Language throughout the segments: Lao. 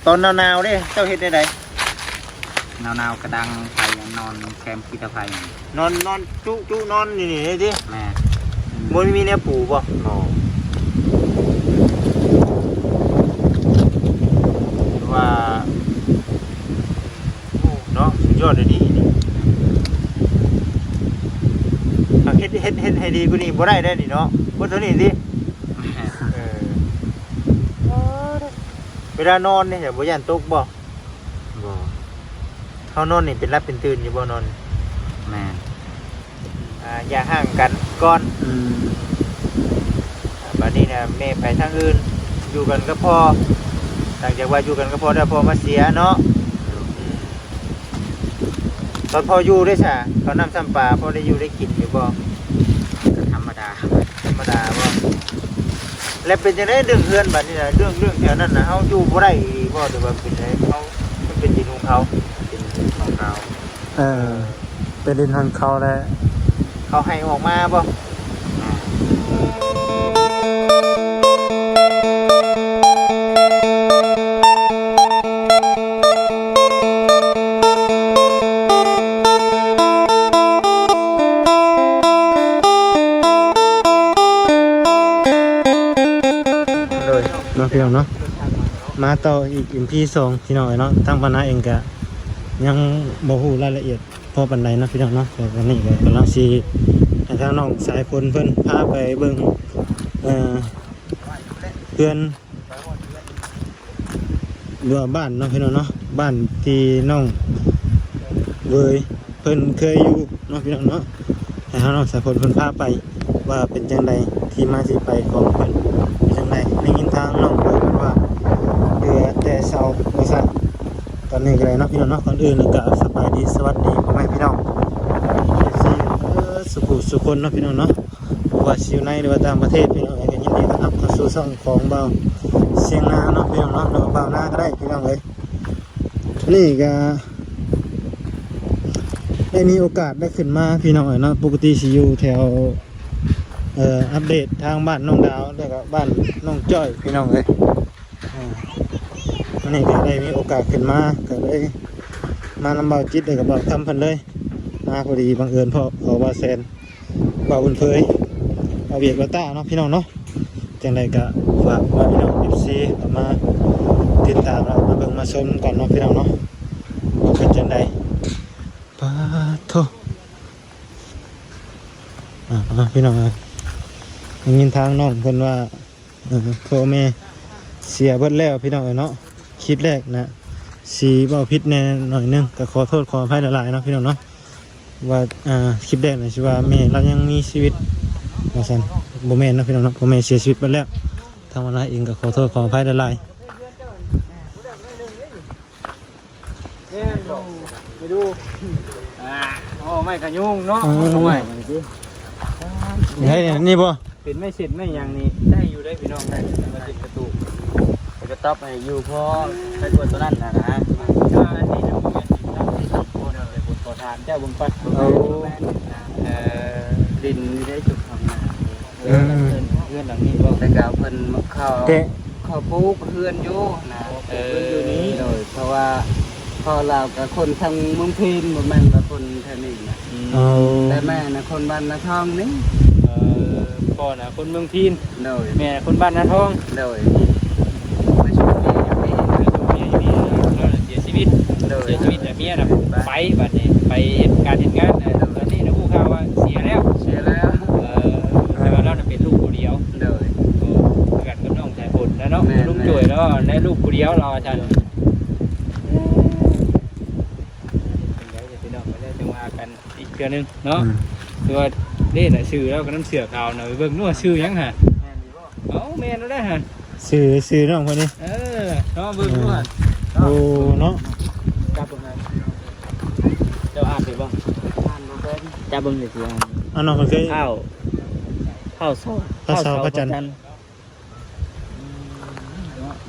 ຕອນໜາວໆເດ້ ເຈົ້າເຮັດແນວໃດ? ໜາວໆກະດັງໄຟ ນອນແຄມຂີ້ຕະໄຄ. ນອນ ນອນຈຸ ຈຸນອນນີ້ ນີ້ຕິ? ແມ່ນ. ບໍ່ມີແນວປູບໍ່? ບໍ່. ຖືວ່າ ໂອ້ ເນາະ ສຸດຍອດອີ່ຫຼີນີ້. ຫາກເຮັດ ເຮັດ ເຮັດໃຫ້ດີກວ່ານີ້ບໍ່ໄດ້ເດ້ນີ້ເນາະ ເບິດເທົ່ານີ້ຕິ? ແມ່ນ. ເອີ ເວລານອນນີ້ ເຈົ້າບໍ່ຢ້ານຕົກບໍ່? ບໍ່. ເຮົານອນນີ້ເປັນຫຼັບເປັນຕື່ນຢູ່ບໍ່ນອນ? ແມ່ນ. ອ່າ ຢ່າຫ່າງກັນກ່ອນ. ອືມ. ອ່າ ບາດນີ້ນະ ແມ່ໄປທາງອື່ນ ຢູ່ກັນກັບພໍ່. ຫຼັງຈາກວ່າຢູ່ກັນກັບພໍ່ແລ້ວ ພໍ່ມາເສຍເນາະ. ອືມ. ຕອນພໍ່ຢູ່ເດ້ຊະ ເຂົ້ານ້ຳຊຳປາ ພໍໄດ້ຢູ່ໄດ້ກິນຢູ່ບໍ່? ກໍທຳມະດາ. ທຳມະດາບໍ່? ແລ້ວເປັນຈັ່ງໃດເລື່ອງເຮືອນບາດນີ້ນະ? ເລື່ອງ ເລື່ອງແຖວນັ້ນນະ ເຮົາຢູ່ບໍ່ໄດ້ອີ່ບໍ່ ຫຼືວ່າເປັນໃດ? ເຮົາ ມັນເປັນດິນຂອງເຂົາ? ເປັນດິນຂອງເຂົາ. ເອີ ເປັນດິນຂອງເຂົາແຫຼະ. ເຂົາໃຫ້ອອກມາບໍ່? ໂດຍ ເນາະ ພີ່ນ້ອງເນາະ ມາຕໍ່ອີກ ອີພີ ສອງ ພີ່ນ້ອງເອີຍເນາະ. ທາງບັນນາເອງກະຍັງບໍ່ຮູ້ລາຍລະອຽດພໍປານໃດເນາະ ພີ່ນ້ອງເນາະ. ແຕ່ຕອນນີ້ກະກຳລັງຊິໃຫ້ທາງນ້ອງສາຍຝົນເພິ່ນພາໄປເບິ່ງ ເອີ ເຮືອນ ຫຼືວ່າບ້ານເນາະ ພີ່ນ້ອງເນາະ ບ້ານທີ່ນ້ອງເຫວີຍເພິ່ນເຄີຍຢູ່ເນາະ ພີ່ນ້ອງເນາະ. ໃຫ້ທາງນ້ອງສາຍຝົນເພິ່ນພາໄປ ວ່າເປັນຈັ່ງໃດ ທີ່ມາທີ່ໄປຂອງເພິ່ນເປັນຈັ່ງໃດ. ໄດ້ຍິນທາງນ້ອງເຫວີຍເພິ່ນວ່າເຫຼືອແຕ່ເຊົາວ່າຊັ້ນ. ຕອນນີ້ກະໄດ້ເນາະ ພີ່ນ້ອງເນາະ ກ່ອນອື່ນກະສະບາຍດີ ສະຫວັດດີພໍ່ແມ່ພີ່ນ້ອງ ເອັຟຊີ ເບິດສູ່ຜູ້ສູ່ຄົນເນາະ ພີ່ນ້ອງເນາະ. ບໍ່ວ່າຊິຢູ່ໃນ ຫຼືວ່າຕ່າງປະເທດ ພີ່ນ້ອງເອີຍ ກະຍິນດີຕ້ອນຮັບເຂົ້າສູ່ຊ່ອງຂອງບ່າວຊຽງນາເນາະ ພີ່ນ້ອງເນາະ ຫຼືວ່າບ່າວນາກະໄດ້ ພີ່ນ້ອງເອີຍ. ນີ້ກະໄດ້ມີໂອກາດໄດ້ຂຶ້ນມາ ພີ່ນ້ອງເອີຍເນາະ. ປົກກະຕິຊິຢູ່ແຖວ ເອີ ອັບເດດທາງບ້ານນ້ອງດາວ ແລ້ວກະບ້ານນ້ອງຈ້ອຍ ພີ່ນ້ອງເອີຍ. ອ່າ ມື້ນີ້ກະໄດ້ມີໂອກາດຂຶ້ນມາ ກະເລີຍມານຳບ່າວຈິດ ແລ້ວກະບ່າວຄຳເພິ່ນເລີຍ ມາພໍດີບັງເອີນພໍ້ ພໍບ່າວແສນ ບ່າວບຸນເຜີຍ ບ່າວວຽກ ບ່າວຕ້າເນາະ ພີ່ນ້ອງເນາະ. ຈັ່ງໃດກະຝາກພີ່ນ້ອງ ເອັຟຊີ ເຂົ້າມາຕິດຕາມ ແລ້ວມາເບິ່ງມາຊົມກັນເນາະ ພີ່ນ້ອງເນາະ ວ່າເປັນຈັ່ງໃດ. ປາໂທ້ ອ່າ ພີ່ນ້ອງເອີຍ ໄດ້ຍິນທາງນ້ອງເພິ່ນວ່າ ເອີ ພໍ່ແມ່ເສຍເບິດແລ້ວ ພີ່ນ້ອງເອີຍເນາະ. ຄລິບແລກນະ ຊິເວົ້າຜິດແດ່ໜ້ອຍໜຶ່ງ ກະຂໍໂທດຂໍອະໄພຫຼາຍໆເນາະ ພີ່ນ້ອງເນາະ. ວ່າ ອ່າ ຄລິບແລກນະ ຊິວ່າແມ່ລາວຍັງມີຊີວິດວ່າຊັ້ນ ບໍ່ແມ່ນເນາະ ພີ່ນ້ອງເນາະ ພໍ່ແມ່ເສຍຊີວິດເບິດແລ້ວ. ທາງບັນນາເອງກະຂໍໂທດຂໍອະໄພຫຼາຍໆ. ແມ່ນບໍ່ ໄປດູ ອ່າ ໂອ້ ໄມ້ຂະຍຸງເນາະ ເອີ ເອົາໄວ້ນີ້ຕິ ເຮັດນີ້ບໍ່? ເປັນໄມ້ເສັດໄມ້ຫຍັງນີ້ໄດ້ຢູ່ເດ້ພີ່ນ້ອງ ໄດ້ຢູ່ ໄມ້ຕິດປະຕູ ໄປກະຕັອບໃຫ້ຢູ່ ພໍໄປກວດຕົວນັ້ນນະນະ. ອັນນີ້ນະ ບໍ່ແມ່ນດິນເນາະ ໄປກວດຂໍຖາມເຈົ້າເບິ່ງກ່ອນ. ເອີ ດິນນີ້ໄດ້ຈຸດຂອງນາ ເອີ ເຮືອນຫຼັງນີ້ບໍ່? ແຕ່ກະເພິ່ນເຂົ້າ ເຂົ້າປູກເຮືອນຢູ່ນະ ເອີ ເພິ່ນຢູ່ນີ້ ໂດຍ ເພາະວ່າພໍ່ລາວກະຄົນທາງເມືອງພີນ ບໍ່ແມ່ນວ່າຄົນແຖວນີ້ນະ. ອືມ ອໍ ແຕ່ແມ່ນະຄົນບ້ານນາທອງນີ້. ເອີ ພໍ່ນະຄົນເມືອງພີນ ໂດຍ ແມ່ນະຄົນບ້ານນາທອງ ໂດຍ. ໄປຊົມເມຍຢູ່ພີນ ໄປຊົມເມຍຢູ່ພີນ ລາວນະເສຍຊີວິດ ໂດຍ ເສຍຊີວິດ ແລ້ວເມຍນະໄປ ບາດນີ້ໄປເຮັດການເຮັດງານ ໂດຍ ຕອນນີ້ນະຮູ້ຂ່າວວ່າເສຍແລ້ວ ເສຍແລ້ວ ເອີ ແຕ່ວ່າລາວນະເປັນລູກຜູ້ດຽວ ໂດຍ ຄືກັນກັບນ້ອງສາຍຝົນນະເນາະ ແມ່ນໆ ລຸງໂຈ້ຍເນາະ ແລະລູກຜູ້ດຽວລາວວ່າຊັ້ນ. ເປັນໃດພີ່ນ້ອງ ແລ້ວຈັ່ງວ່າກັນອີກເທື່ອໜຶ່ງເນາະ. ອືມ ຄືວ່າເດ້ນະ ຊື່ລາວກະນຳເສື້ອຂາວນະ ໄປເບິ່ງດູວ່າຊື່ຫຍັງຫະ. ເອົ້າ ແມ່ນແລ້ວເດ້ຫະ ຊື່ ຊື່ນ້ອງເພິ່ນນີ້ ເອີ ລອງເບິ່ງດູຫະ. ໂອ້ ເນາະ ຈັບເບິ່ງ ເຈົ້າອ່ານໄດ້ບໍ່? ອ່ານບໍ່ເປັນ ຈັບເບິ່ງຊິອ່ານ. ເອົາ ນ້ອງເພິ່ນເຄີຍ ທ້າວ ທ້າວເສົາ ທ້າວເສົາ ທ້າວເສົາພະຈັນ ພະຈັນ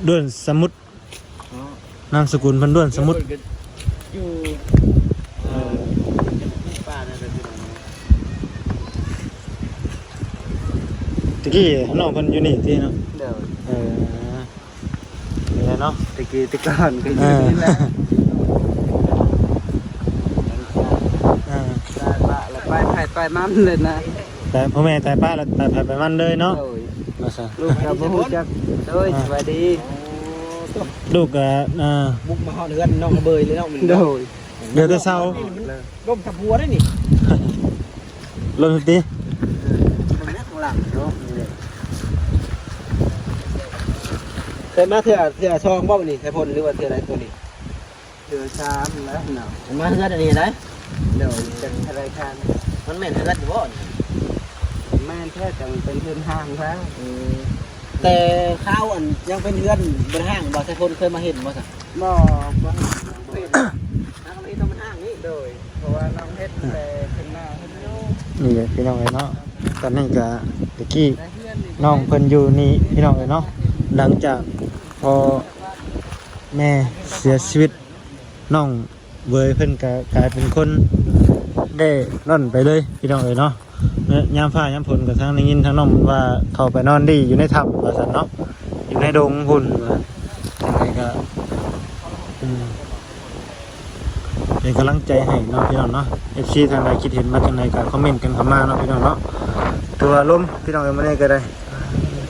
ດ້ວນສະໝຸດ ເນາະ ນາມສະກຸນເພິ່ນດ້ວນສະໝຸດ ຢູ່ ເອີ ປ່ານັ້ນແຫຼະ ຕະກີ້ນ້ອງເພິ່ນຢູ່ນີ້ຕິເນາະ. ໂດຍ ເອີ ເວລາ ເນາະ ແຕ່ກີ້ແຕ່ກ່ອນກໍຢູ່ນີ້ແຫຼະ ເອີ ຕາຍປະແລ້ວໄປໃຜໄປມັນເລີຍນະ ຕາຍພໍ່ແມ່ຕາຍປະແລ້ວໄປໃຜໄປມັນເລີຍເນາະ ໂດຍ ວ່າຊັ້ນ ລູກກໍບໍ່ຮູ້ຈັກ ໂດຍ ອ່າ ສະບາຍດີ ລູກກໍ ອ່າ ບຸກມາຮອດເຮືອນນ້ອງອະເບີຍເລີຍເນາະ ໂດຍ ເຫຼືອແຕ່ເຊົາ ລົ້ມທັບຫົວໄດ້ນີ້ ລົມຕິ ເອີ ເບິ່ງແນ່ຂ້າງຫຼັງເນາະ ນີ້ແຫຼະ ເຄີຍມາເທື່ອ ເທື່ອສອງບໍ່ນີ້ ໄຊພົນ ຫຼືວ່າເທື່ອໃດຕົວນີ້? ເທື່ອສາມແລ້ວເນາະ ມາເຮືອນອັນນີ້ໄດ໋ ໂດຍ ເປັນທະນາຄານ ມັນແມ່ນເຮືອນຢູ່ບໍ່ນີ້? ແມ່ນແທ້ ແຕ່ມັນເປັນເຮືອນຮ້າງແລ້ວ ອືມ ແຕ່ຄາວອັນຍັງເປັນເຮືອນບໍ່ໄດ້ຮ້າງບໍ່ ໄຊພົນເຄີຍມາເຫັນບໍ່ຊະ? ບໍ່ ບໍ່ເຫັນ ບໍ່ເຫັນ ຫາກໍເຫັນແຕ່ມັນຮ້າງນີ້ ໂດຍ ເພາະວ່ານ້ອງເຮັດແຕ່ເປັນໜ້າເຮັດຢູ່ ນີ້ແຫຼະພີ່ນ້ອງເອີຍເນາະ ຕອນນີ້ກະ ແຕ່ກີ້ນ້ອງເພິ່ນຢູ່ນີ້ພີ່ນ້ອງເອີຍເນາະ ຫຼັງຈາກພໍ່ແມ່ເສຍຊີວິດ ນ້ອງເວີຍເພິ່ນກະກາຍເປັນຄົນເລ່ລ່ອນໄປເລີຍພີ່ນ້ອງເອີຍເນາະ ຍາມຟ້າຍາມຝົນກໍທັງໄດ້ຍິນທັງນ້ອງວ່າເຂົ້າໄປນອນດີຢູ່ໃນຖ້ຳວ່າຊັ້ນເນາະ ຢູ່ໃນດົງພຸ້ນວ່າ ຈັ່ງໃດກໍ ອືມ ເປັນກຳລັງໃຈໃຫ້ເນາະພີ່ນ້ອງເນາະ ເອັຟຊີ ທ່ານໃດຄິດເຫັນວ່າຈັ່ງໃດກໍຄອມເມັນກັນເຂົ້າມາເນາະພີ່ນ້ອງເນາະ ຖືວ່າລົມພີ່ນ້ອງເອີຍ ມື້ນີ້ກໍໄດ້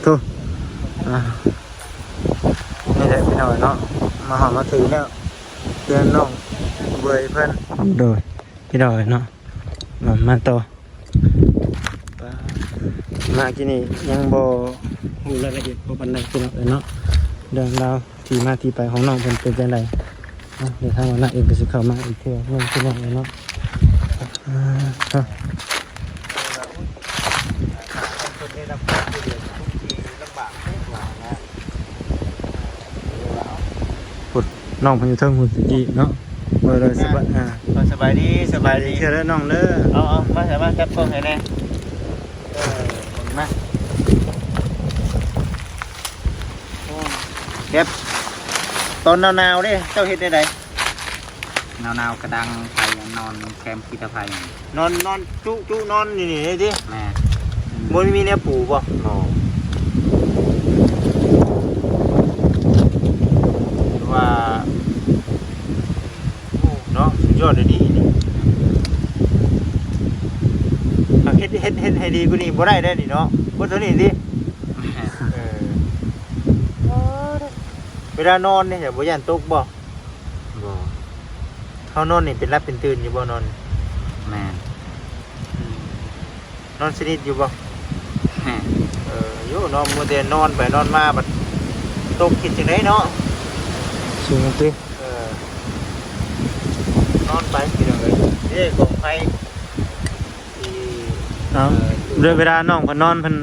ທຸ ອ່າ ນີ້ແຫຼະພີ່ນ້ອງເນາະ ມາຮອດມາເຖິງແລ້ວ ເຮືອນນ້ອງເວີຍເພິ່ນ ໂດຍ ພີ່ນ້ອງເອີຍເນາະ ມາ ມາຕໍ່ ມາກີ້ນີ້ຍັງບໍ່ຮູ້ລາຍລະອຽດພໍປານໃດພີ່ນ້ອງເອີຍເນາະ ເລື່ອງລາວທີ່ມາທີ່ໄປຂອງນ້ອງເພິ່ນເປັນຈັ່ງໃດ ເນາະ ດຽວທາງຫົວໜ້າເອງກໍຊິເຂົ້າມາອີກເທື່ອໜຶ່ງພີ່ນ້ອງເນາະ ອ່າ ເນາະ ພຸ້ນ ນ້ອງເພິ່ນຢູ່ເທິງພຸ້ນຕະກີ້ເນາະ ໂດຍ ໂດຍ ສະບາຍ ອ່າ ສະບາຍດີ ສະບາຍດີ ເທື່ອເດີນ້ອງເດີ ເອົາ ເອົາ ມາ ມາ ຈັບກ້ອງໃຫ້ແດ່ ເອີ ມາ ແກັບ ຕອນໜາວໆເດ້ ເຈົ້າເຮັດແນວໃດ? ໜາວໆກະດັງໄຟ ນອນແຄມຂີ້ຕະໄພ ນອນ ນອນຈຸ ຈຸນອນຢູ່ນີ້ຕິ? ແມ່ນ ບໍ່ມີແນວປູບໍ່? ບໍ່ ຄືວ່າ ໂອ້ ເນາະ ສຸດຍອດອີ່ຫຼີນີ້ ຫາກເຮັດ ເຮັດ ເຮັດໃຫ້ດີກວ່ານີ້ບໍ່ໄດ້ເດ້ນີ້ເນາະ ເບິດເທົ່ານີ້ຕິ? ແມ່ນ ເອີ ເວລານອນນີ້ ບໍ່ຢ້ານຕົກບໍ່? ບໍ່ ເຮົານອນນີ້ເປັນຫຼັບເປັນຕື່ນຢູ່ບໍ່ນອນ? ແມ່ນ ອືມ ນອນສະໜິດຢູ່ບໍ່? ແມ່ນ ເອີ ໂຢ ເນາະ ມັວແຕ່ນອນໄປນອນມາບັດຕົກ ເຮັດຈັ່ງໃດເນາະ? ສູງຕິ? ເອີ ນອນໄປພີ່ນ້ອງເອີຍ ເດ້ ກອງໄຟ ທີ່ ເອົາ ເອີ ເວລານ້ອງເພິ່ນນອນ ເພິ່ນ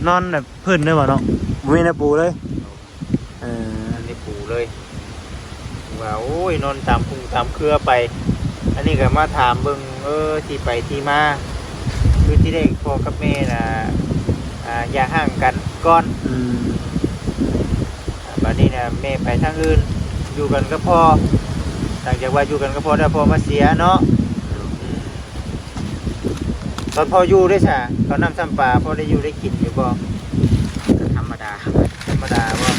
ນອນແບບພື້ນເລີຍບໍ່ເນາະ? ບໍ່ມີແນວປູເລີຍ? ເອີ ອັນນີ້ປູເລີຍ ວ່າ ໂອ້ຍ ນອນຕາມພຸ່ງຕາມເຄືອໄປ ອັນນີ້ກໍມາຖາມເບິ່ງ ເອີ ທີ່ໄປທີ່ມາ ຄືທີ່ແລກພໍ່ກັບແມ່ນະ ອ່າ ຢ່າຮ້າງກັນກ່ອນ ອືມ ອ່າ ບາດນີ້ນະ ແມ່ໄປທາງອື່ນ ຢູ່ກັນກັບພໍ່ ຫຼັງຈາກວ່າຢູ່ກັນກັບພໍ່ແລ້ວ ພໍ່ມາເສຍເນາະ ອືມ ຕອນພໍ່ຢູ່ເດ້ຊະ ເຂົ້ານ້ຳຊ້ຳປາ ພໍໄດ້ຢູ່ໄດ້ກິນຢູ່ບໍ່? ກໍທຳມະດາ ທຳມະດາບໍ່?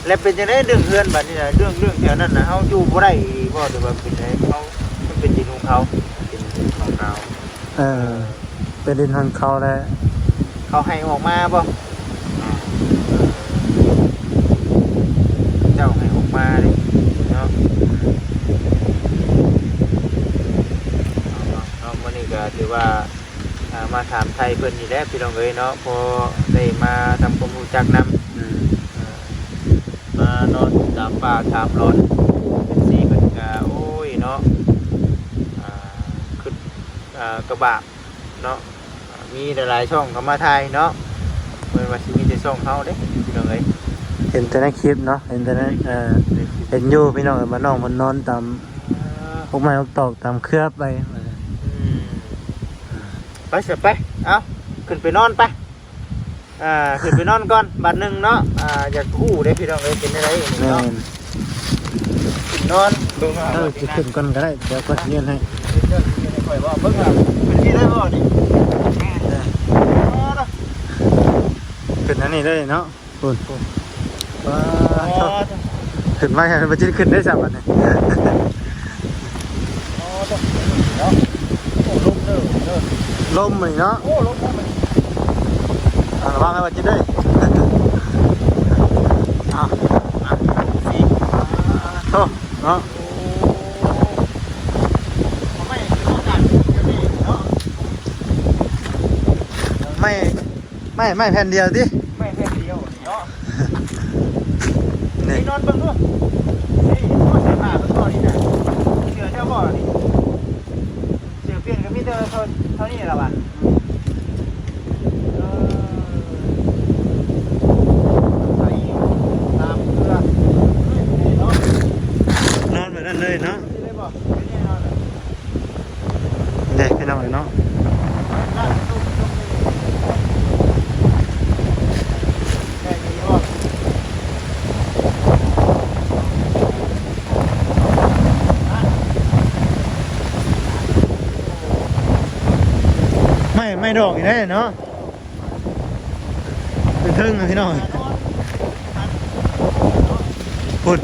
ແລ້ວເປັນຈັ່ງໃດເລື່ອງເຮືອນບັດນີ້ນະ ເລື່ອງ ເລື່ອງແຖວນັ້ນນະ ເຮົາຢູ່ບໍ່ໄດ້ອີ່ຫຼີບໍ່ ຫຼືວ່າເປັນໃດ? ເຮົາ ມັນເປັນດິນຂອງເຂົາ ເປັນດິນຂອງເຂົາ ເອີ ເປັນດິນຂອງເຂົາແຫຼະ ເຂົາໃຫ້ອອກມາບໍ່? ເຈົ້າໃຫ້ອອກມາເດ້ເນາະ ເນາະ ມື້ນີ້ກໍຖືວ່າ ອ່າ ມາຖາມໄຖ່ເພິ່ນນີ້ແຫຼະພີ່ນ້ອງເອີຍເນາະ ພໍໄດ້ມາທຳຄວາມຮູ້ຈັກນຳ ອືມ ເອີ ມານອນຕາມປ່າຕາມລອນ ເອັຟຊີ ເພິ່ນກໍ ໂອ້ຍ ເນາະ ອ່າ ຄິດ ອ່າ ກະບາບເນາະ ມີຫຼາຍໆຊ່ອງເຂົ້າມາຖ່າຍເນາະ ບໍ່ແມ່ນວ່າຊິມີແຕ່ຊ່ອງເຮົາເດ້ພີ່ນ້ອງເອີຍ ເຫັນແຕ່ໃນຄລິບເນາະ ເຫັນແຕ່ໃນ ເອີ ເຫັນຢູ່ພີ່ນ້ອງເອີຍ ວ່ານ້ອງເພິ່ນນອນຕາມ ອ່າ ອອກໄມ້ອອກຕອກຕາມເຄືອໄປ ອືມ ໄປຊະໄປ ເອົາ ຂຶ້ນໄປນອນໄປ ອ່າ ຂຶ້ນໄປນອນກ່ອນບາດໜຶ່ງເນາະ ອ່າ ຢາກຮູ້ເດ້ພີ່ນ້ອງເອີຍ ເປັນຈັ່ງໃດນີ້ເນາະ ແມ່ນ ຂຶ້ນນອນເບິ່ງ ເອີ ຊິຂຶ້ນກ່ອນກໍໄດ້ ດຽວຂ້ອຍຊິຍື່ນໃຫ້ ເຈົ້າຊິຍື່ນໃຫ້ຂ້ອຍບໍ່? ເບິ່ງວ່າຂຶ້ນນີ້ໄດ້ບໍ່ນີ້? ແມ່ນ ເອີ ຂຶ້ນອັນນີ້ເລີຍເນາະ ພຸ້ນ ພຸ້ນ ວ້າ ໂອ້ ໂທ້ ຂຶ້ນໄວແຮງ ບໍ່ຈິດຂຶ້ນໄດ້ຊ້ຳບັດນີ້. ໂອ້ ໂທ້ ເນາະ ໂອ້ ລົມເດີ ເດີ ລົມນີ້ເນາະ ໂອ້ ລົມ ລົມ ອ່າ ລະວັງໃຫ້ວ່າຈິດເດີ ອ່າ ອ່າ ໂທ້ ເນາະ ໂອ້ ໄມ້ ໄມ້ ໄມ້ແຜ່ນດຽວຕິ ໄມ້ແຜ່ນດຽວນີ້ເນາະ ນີ້ ນີ້ນອນເບິ່ງດູ ນີ້ ໂອ້ ໃສ່ຜ້າເບິ່ງບໍ່ນີ້ນະ ເສື້ອເຈົ້າບໍ່ນີ້ ເສື້ອປ່ຽນກໍມີແຕ່ເທົ່າ ເທົ່ານີ້ລະຫວາ ເອີ ໃສ່ຕາມເສື້ອ ເອີ ເນາະ ນອນແບບນັ້ນເລີຍເນາະ ຊິໄດ້ບໍ່ ເດ້ພີ່ນ້ອງເອີຍເນາະ ໄມ້ ໄມ້ດອກອີກແລ້ວເນາະ. ເທິງໆ ພີ່ນ້ອງ ພຸ້ນ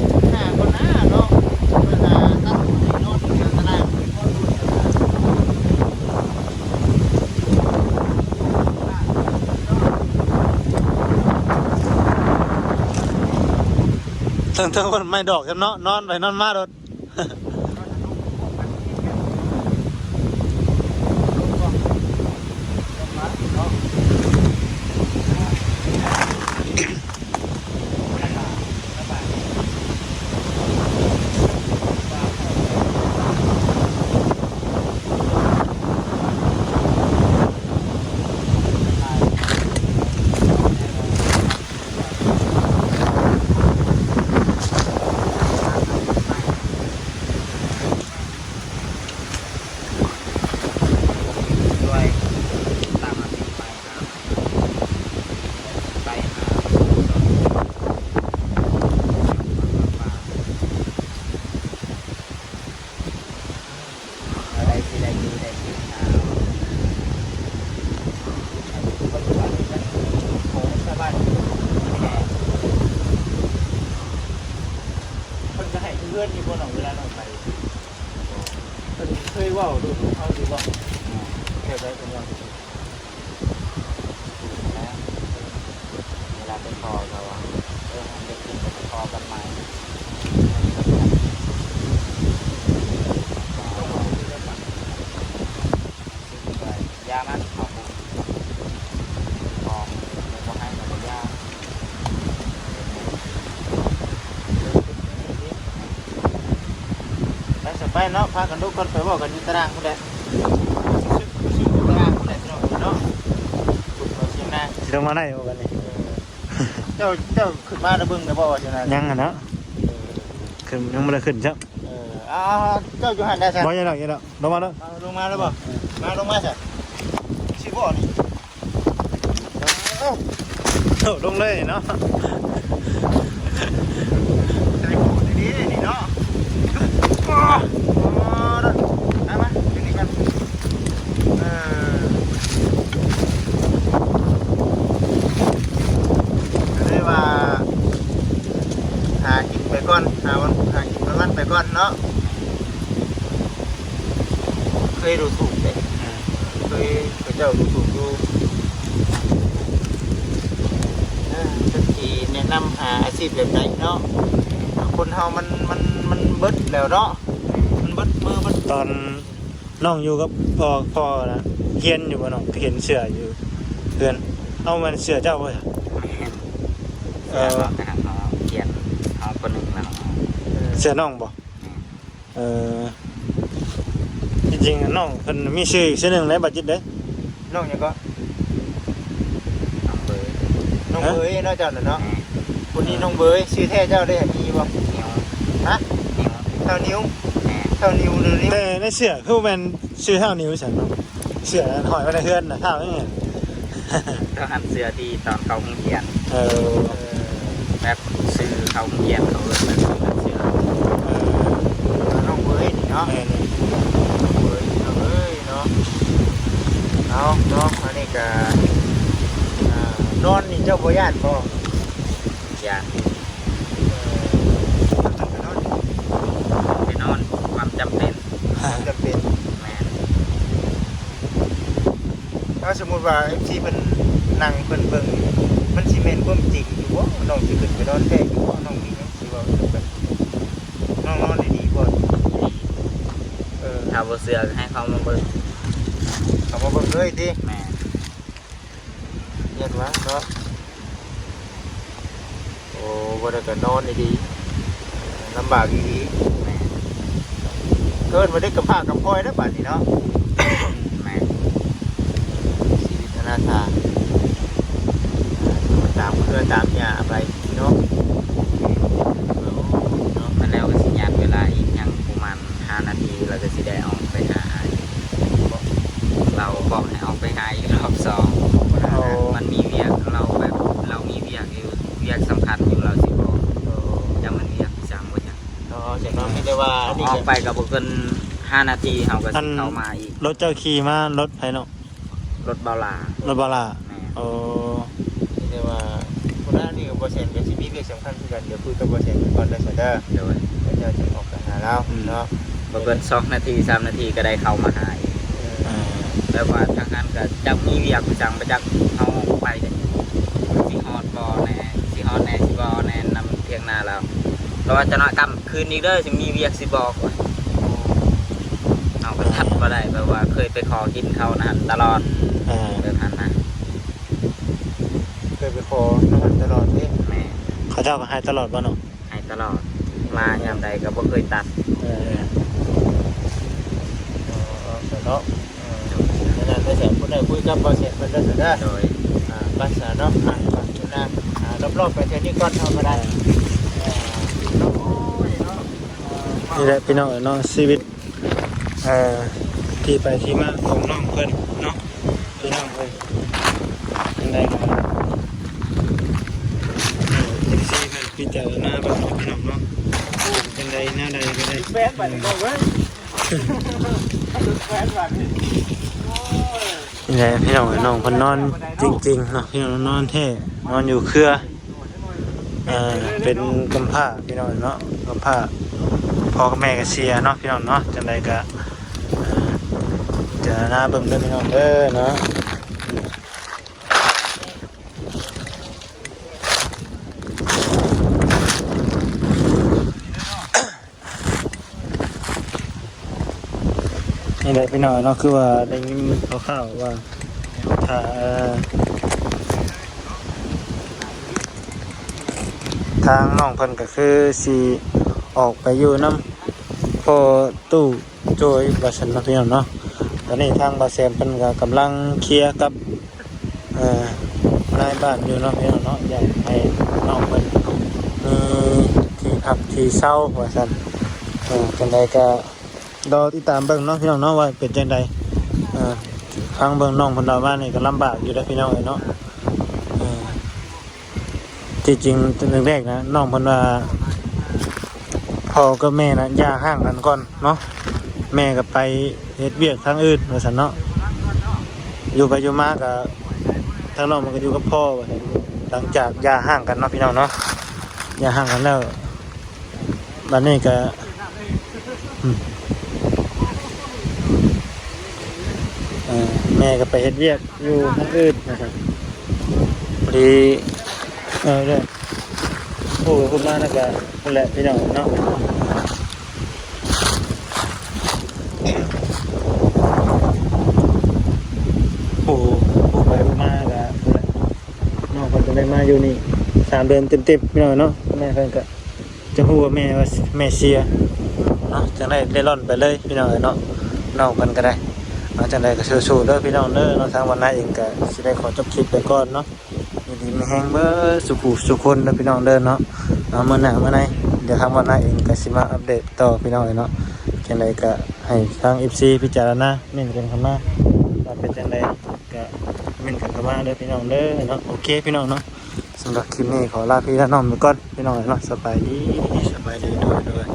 ເທິງໆ ພຸ້ນ ໄມ້ດອກຊ້ຳເນາະ ນອນໄປນອນມາໂດດ. ເພິ່ນກໍໃຫ້ເຮືອນຢູ່ບໍ່ນ້ອງ ເວລານ້ອງໄປ ເພິ່ນເຄີຍເວົ້າໂດຍຕົງເຮົາຢູ່ບໍ່? ແບບໃດເພິ່ນເວົ້າ? ເວລາໄປຂໍກໍວ່າ ເອີ ເຮົາໄປກິນກໍຂໍກັນໃໝ່ ຢ່າມັນ ເຂົາບໍ່ ບໍ່ໃຫ້ກໍຢ່າ. ໄປຊະໄປເນາະ ພາກັນລຸກກ່ອນ ໄປເວົ້າກັນຢູ່ຕາລ່າງພຸ້ນແຫຼະ ຢູ່ຕາລ່າງພຸ້ນແຫຼະ ພີ່ນ້ອງເອີຍເນາະ ພຸ້ນເວົ້າສຽງນາ ຊິລົງມາໄດ້ບໍ່ບັດນີ້? ເອີ ເຈົ້າ ເຈົ້າຂຶ້ນມາແລ້ວເບິ່ງໄດ້ບໍ່ວ່າຊິນາ? ຍັງຫັ້ນນະ ເອີ ຂຶ້ນ ຍັງບໍ່ໄດ້ຂຶ້ນຊ້ຳ. ເອີ ເອົາ ເຈົ້າຢູ່ຫັ້ນໄດ້ຊະ ບໍ່ ຢ່າດອກ ຢ່າດອກ ລົງມາເດີ ເອົາ ລົງມາແລ້ວບໍ່? ເອີ ມາ ລົງມາຊະ ຊິບໍ່ນີ້? ເອົາ ໂອ້ ລົງເລີຍເນາະ ໃສ່ໂກດດີໆ ນີ້ເນາະ ໂອ້ ມາ ມາ ຢູ່ນີ້ກ່ອນ ເອີ ກໍເລີຍວ່າ ຫາກິນໄປກ່ອນ ຫາວັນ ຫາກິນວັນໆ ໄປກ່ອນເນາະ. ເຄີຍດູຖູກເດ້ ເຄີຍ ເຂົາເຈົ້າດູຖູກຢູ່ ເອີ ຈັກຊິແນະນຳຫາອາຊີບແບບໃດເນາະ ຄົນເຮົາມັນ ມັນ ມັນເບິດແລ້ວເນາະ ມັນເບິດມື້ເບິດ ຕອນນ້ອງຢູ່ກັບພໍ່ ພໍ່ນະ ຮຽນຢູ່ບໍ່ນ້ອງ? ເຫັນເສື້ອຢູ່ເຮືອນ ເອົາ ແມ່ນເສື້ອເຈົ້າບໍ່? ແມ່ນ ເອີ ເສື້ອນ້ອງ ແຕ່ເຮົາຮຽນ ເຮົາຄົນໜຶ່ງແລ້ວ ເອີ ເສື້ອນ້ອງບໍ່? ແມ່ນ. ເອີ ທີ່ຈິງນ້ອງເພິ່ນມີຊື່ອີກຊື່ໜຶ່ງເດ້ ບາດຈິດເດ້. ນ້ອງຫຍັງເກາະ? ນ້ອງເບີຍ. ນ້ອງເບີຍເນາະ ເຈົ້ານະເນາະ. ແມ່ນ. ຜູ້ນີ້ນ້ອງເບີຍ. ຊື່ແທ້ເຈົ້າເດ້ ມີບໍ່? ນິວ. ຮະ? ນິວ. ທ້າວນິວ. ແມ່ນ. ທ້າວນິວ ຫຼື ນິວ. ແຕ່ໃນເສື້ອຄືແມ່ນຊື່ທ້າວນິວຊັ້ນເນາະ. ເສື້ອນັ້ນຫ້ອຍໄວ້ໃນເຮືອນນະ ທ້າວນີ້. ໂຕຫັ້ນເສື້ອທີ່ຕອນເຂົ້າໂຮງຮຽນ. ເອີ ແບບຊື່ເຂົ້າໂຮງຮຽນເຂົາເອີ້ນແບບເສື້ອ. ເອີ ນ້ອງເວີຍເນາະ. ແມ່ນ. ນ້ອງເວີຍ ນ້ອງເອີຍເນາະ. ເອົາເນາະ ອັນນີ້ກະ ອ່າ ນອນນີ້ເຈົ້າບໍ່ຢ້ານບໍ່? ຢ້ານ. ສົມມຸດວ່າເອັຟຊີເພິ່ນນັ່ງເພິ່ນເບິ່ງ ມັນຊິແມ່ນຄວາມຈິງຢູ່ບໍ່? ນ້ອງຊິຂຶ້ນໄປນອນແທ້ຢູ່ບໍ່? ນ້ອງມີຫຍັງຊິເວົ້າກັບເພິ່ນ? ນ້ອງນອນໄດ້ດີບໍ່? ເອີ ຖ້າບໍ່ເຊື່ອກໍໃຫ້ເຂົາມາເບິ່ງ ເຂົາມາເບິ່ງເລີຍຕິ? ແມ່ນ. ຢ້ານວ່າເນາະ ໂອ້ ບໍ່ໄດ້ກໍນອນດີໆ ລຳບາກອີ່ຫຼີ. ແມ່ນ. ເອີ້ນວ່າເດັກກຳພ້າກຳພ້ອຍແລ້ວບາດນີ້ເນາະ. ແມ່ນ. ຊີວິດອະນາຖາ ຕາມເຄືອຕາມຫຍ້າໄປເນາະ. ເນາະ ແລ້ວກໍຊິຍາດເວລາອີກຫຍັງປະມານ ຫ້ານາທີ ລາວກໍຊິໄດ້ອອກໄປຫາ ລາວບອກໃຫ້ອອກໄປຫາອີກຮອບສອງ. ເອົາ ມັນມີວຽກ ລາວແບບ ລາວມີວຽກຢູ່ ວຽກສຳຄັນຢູ່ ລາວຊິບອກ. ເອີ ຈັກມັນວຽກອີ່ຫຍັງບໍ່ຈັກ. ເອີ ເຈົ້າເນາະ ມີແຕ່ວ່າອັນນີ້ ອອກໄປກໍບໍ່ເກີນຫ້ານາທີ ເຮົາກໍ ອັນ ຊິເຂົ້າມາອີກ. ລົດເຈົ້າຂີ່ມາ ລົດໃຜເນາະ? ລົດບ່າວຫຼ້າ. ລົດບ່າວຫຼ້າ. ແມ່ນ. ໂອ້ ແຕ່ວ່າຜູ້ນັ້ນນີ້ກໍບໍ່ແສນກໍຊິມີວຽກສຳຄັນຄືກັນ ດຽວຄຸຍກັບບໍ່ແສນກ່ອນເດີ ຊັ້ນເດີ. ໂດຍ. ແລ້ວເຈົ້າຈຶ່ງອອກໄປຫາລາວ ອືມ ເນາະ. ບໍ່ເກີນສອງນາທີ ສາມນາທີກໍໄດ້ເຂົ້າມາຫາອີກ. ເອີ ແບບວ່າທາງນັ້ນກໍຈັກມີວຽກຫຍັງບໍ່ຈັກ ເຮົາອອກໄປກໍຊິຮອດບໍ່ແນ່ ຊິຮອດແນ່ ຊິບໍ່ແນ່ ນຳທຽງນາລາວ. ແຕ່ວ່າຈະນອນຄ່ຳຄືນອີກເດີ ຊິມີວຽກຊິບອກ. ເຮົາກໍທັດບໍ່ໄດ້ ແບບວ່າເຄີຍໄປຂໍກິນເຂົານັ້ນຕະຫຼອດ. ເອີ ແບບນັ້ນນະ. ເຄີຍໄປຂໍນຳເພິ່ນຕະຫຼອດເດ້. ແມ່ນ. ເຂົາເຈົ້າກໍໃຫ້ຕະຫຼອດບໍ່ເນາະ? ໃຫ້ຕະຫຼອດ ມາຍາມໃດກໍບໍ່ເຄີຍຕັດ. ເອີ ເອີ ເນາະ ເອີ ນັ້ນແຫຼະ ຜູ້ໃດຄຸຍກັບບໍ່ແສນເພິ່ນເດີ ຊັ້ນເດີ. ໂດຍ. ອ່າ ໄປຊະເນາະ ອ່າ ໄປຢູ່ນາ ອ່າ ລອບໆໄປເທື່ອນີ້ກ່ອນ ເຮົາກໍໄດ້. ເອີ ເນາະ ໂອ້ຍ ເນາະ ເອີ ນີ້ແຫຼະ ພີ່ນ້ອງເນາະ ຊີວິດ ເອີ ທີ່ໄປທີ່ມາຂອງນ້ອງເພິ່ນເນາະ ພີ່ນ້ອງເອີຍ. ຈັ່ງໃດກໍ ເອີ ເອັຟຊີເພິ່ນພິຈາລະນາເບິ່ງເນາະ ພີ່ນ້ອງເນາະ ເປັນຈັ່ງໃດແນວໃດກໍໄດ້ ແມ່ນ ບາດນີ້ນ້ອງເອີຍ ແມ່ນບາດນີ້. ໂອ້ຍ ນີ້ແຫຼະ ພີ່ນ້ອງເອີຍ ນ້ອງເພິ່ນນອນຈິງໆເນາະ ພີ່ນ້ອງ ນອນແທ້ ນອນຢູ່ເຄືອ ເອີ ເປັນກຳພ້າພີ່ນ້ອງເນາະ ກຳພ້າ ພໍ່ກັບແມ່ກໍເສຍເນາະ ພີ່ນ້ອງເນາະ. ຈັ່ງໃດກໍ ເອີ ພິຈາລະນາເບິ່ງເດີພີ່ນ້ອງເດີເນາະ. ນີ້ແຫຼະພີ່ນ້ອງເນາະ ຄືວ່າໄດ້ຍິນຂ່າວໆວ່າ ຖ້າ ເອີ ທາງນ້ອງເພິ່ນກໍຄືຊິອອກໄປຢູ່ນຳພໍ່ຕູ້ໂຈຍວ່າຊັ້ນເນາະ ພີ່ນ້ອງເນາະ. ຕອນນີ້ທາງບ່າວແຊມເພິ່ນກໍກຳລັງເຄຍກັບ ເອີ ນາຍບ້ານຢູ່ເນາະ ພີ່ນ້ອງເນາະ ຢາກໃຫ້ນ້ອງເພິ່ນມີທີ່ພັກທີ່ເຊົາວ່າຊັ້ນ. ເອີ ຈັ່ງໃດກໍລໍຕິດຕາມເບິ່ງເນາະ ພີ່ນ້ອງເນາະ ວ່າເປັນຈັ່ງໃດ. ເອີ ຟັງເບິ່ງນ້ອງເພິ່ນເວົ້າມານີ້ກໍລຳບາກຢູ່ເດ້ ພີ່ນ້ອງເອີຍເນາະ. ເອີ ທີ່ຈິງແລກໆນະ ນ້ອງເພິ່ນວ່າ ພໍ່ກັບແມ່ນະຢ່າຮ້າງກັນກ່ອນເນາະ ແມ່ກໍໄປເຮັດວຽກທາງອື່ນວ່າຊັ້ນເນາະ. ຢູ່ໄປຢູ່ມາກໍທາງນ້ອງມັນກໍຢູ່ກັບພໍ່ວ່າຊັ້ນ. ຫຼັງຈາກຢ່າຮ້າງກັນເນາະ ພີ່ນ້ອງເນາະ ຢ່າຮ້າງກັນແລ້ວ ບັດນີ້ກໍ ອືມ ເອີ ແມ່ກໍໄປເຮັດວຽກຢູ່ທາງອື່ນວ່າຊັ້ນ. ພໍດີ ເອີ ເລື່ອງຜູ້ຂຶ້ນມາແລ້ວກໍພຸ້ນແຫຼະ ພີ່ນ້ອງເນາະ. ຜູ້ ຜູ້ໄປມາກໍພຸ້ນແຫຼະ ນ້ອງເພິ່ນກໍໄດ້ມາຢູ່ນີ້ສາມເດືອນເຕັມໆ ພີ່ນ້ອງເນາະ. ແມ່ເພິ່ນກໍ ຈະຮູ້ວ່າແມ່ວ່າແມ່ເສຍເນາະ ຈັ່ງໄດ້ເລັດລ່ອນໄປເລີຍ ພີ່ນ້ອງເອີຍເນາະ. ນ້ອງເພິ່ນກໍໄດ້ ເອົາ ຈັ່ງໃດກໍສູ້ໆເດີ ພີ່ນ້ອງເດີເນາະ. ທາງວັນນາເອງກໍຊິໄດ້ຂໍຈົບຄລິບໄປກ່ອນເນາະ. ຢູ່ດີມີແຮງເບິດສູ່ຜູ້ສູ່ຄົນເດີ ພີ່ນ້ອງເດີເນາະ. ເອົາ ມື້ໜ້າມື້ໃນ ດຽວທາງວັນນາເອງກໍຊິມາອັບເດດຕໍ່ ພີ່ນ້ອງເອີຍເນາະ. ຈັ່ງໃດກໍໃຫ້ທາງເອັຟຊີພິຈາລະນາ ເມັ້ນກັນເຂົ້າມາວ່າເປັນຈັ່ງໃດ ກະເມັ້ນກັນເຂົ້າມາເດີພີ່ນ້ອງເດີເນາະ. ໂອເຄພີ່ນ້ອງເນາະ ສຳລັບຄລິບນີ້ຂໍລາພີ່ລານ້ອງໄປກ່ອນພີ່ນ້ອງເອີຍເນາະ. ສະບາຍດີ ສະບາຍດີ ໂດຍ ໂດຍ.